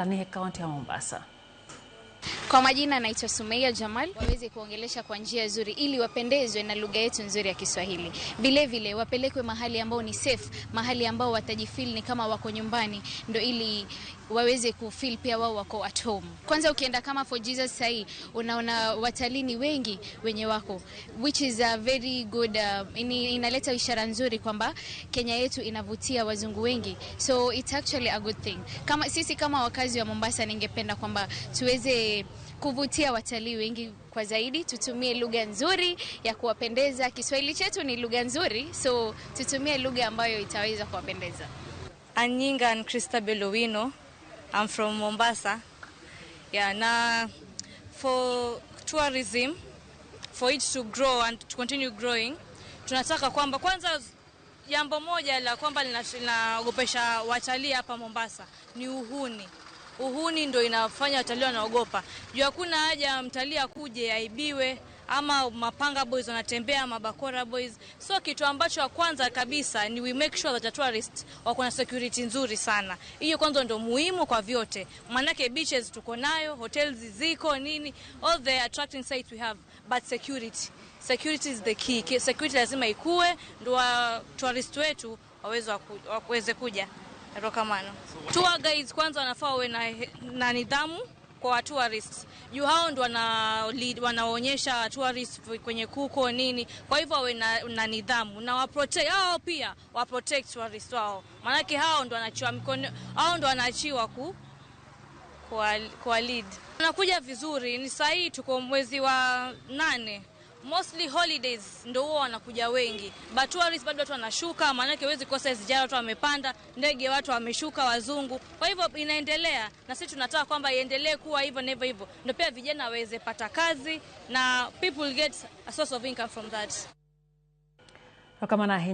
Ni kaunti ya Mombasa. Kwa majina naitwa Sumeia Jamal. Waweze kuongelesha kwa njia nzuri ili wapendezwe na lugha yetu nzuri ya Kiswahili. Vile vile wapelekwe mahali ambao ni safe, mahali ambao watajifeel ni kama wako nyumbani, ndo ili waweze kufeel pia wao wako at home. Kwanza ukienda kama Fort Jesus sahii, unaona watalii ni wengi wenye wako, which is a very good inaleta ishara nzuri kwamba Kenya yetu inavutia wazungu wengi, so it's actually a good thing. Kama sisi kama wakazi wa Mombasa, ningependa kwamba tuweze kuvutia watalii wengi kwa zaidi, tutumie lugha nzuri ya kuwapendeza. Kiswahili chetu ni lugha nzuri, so tutumie lugha ambayo itaweza kuwapendeza. Anyinga and Christabel Owino. I'm from Mombasa. Yeah, na for tourism, for it to grow and to continue growing, tunataka kwamba kwanza jambo moja la kwamba linaogopesha watalii hapa Mombasa ni uhuni. Uhuni ndio inafanya watalii wanaogopa. Juu hakuna haja mtalii akuje aibiwe ama mapanga boys wanatembea, mabakora boys. So kitu ambacho ya kwanza kabisa ni we make sure that the tourists wako na security nzuri sana. Hiyo kwanza ndio muhimu kwa vyote. Maanake beaches tuko nayo, hotels ziko nini, all the attracting sites we have, but security. Security is the key. Security lazima ikue ndio tourist wetu waweze kuja. Erokamano. Tour guides kwanza wanafaa wawe na nidhamu kwa tourists. Juu hao ndo wanaonyesha tourists kwenye kuko nini. Kwa hivyo wawe na nidhamu na wa protect hao, pia wa protect tourists wao. Maanake hao ndo wanaachiwa mikono, hao ndo wanaachiwa kwa lead. Wanakuja vizuri, ni sahihi, tuko mwezi wa 8. Mostly holidays ndio huwa wanakuja wengi, but tourists bado watu wanashuka, maanake huwezi kosa SGR, watu wamepanda ndege, watu wameshuka, wazungu. Kwa hivyo inaendelea, na sisi tunataka kwamba iendelee kuwa hivyo na hivyo hivyo, ndio pia vijana waweze pata kazi na people get a source of income from that. Kama na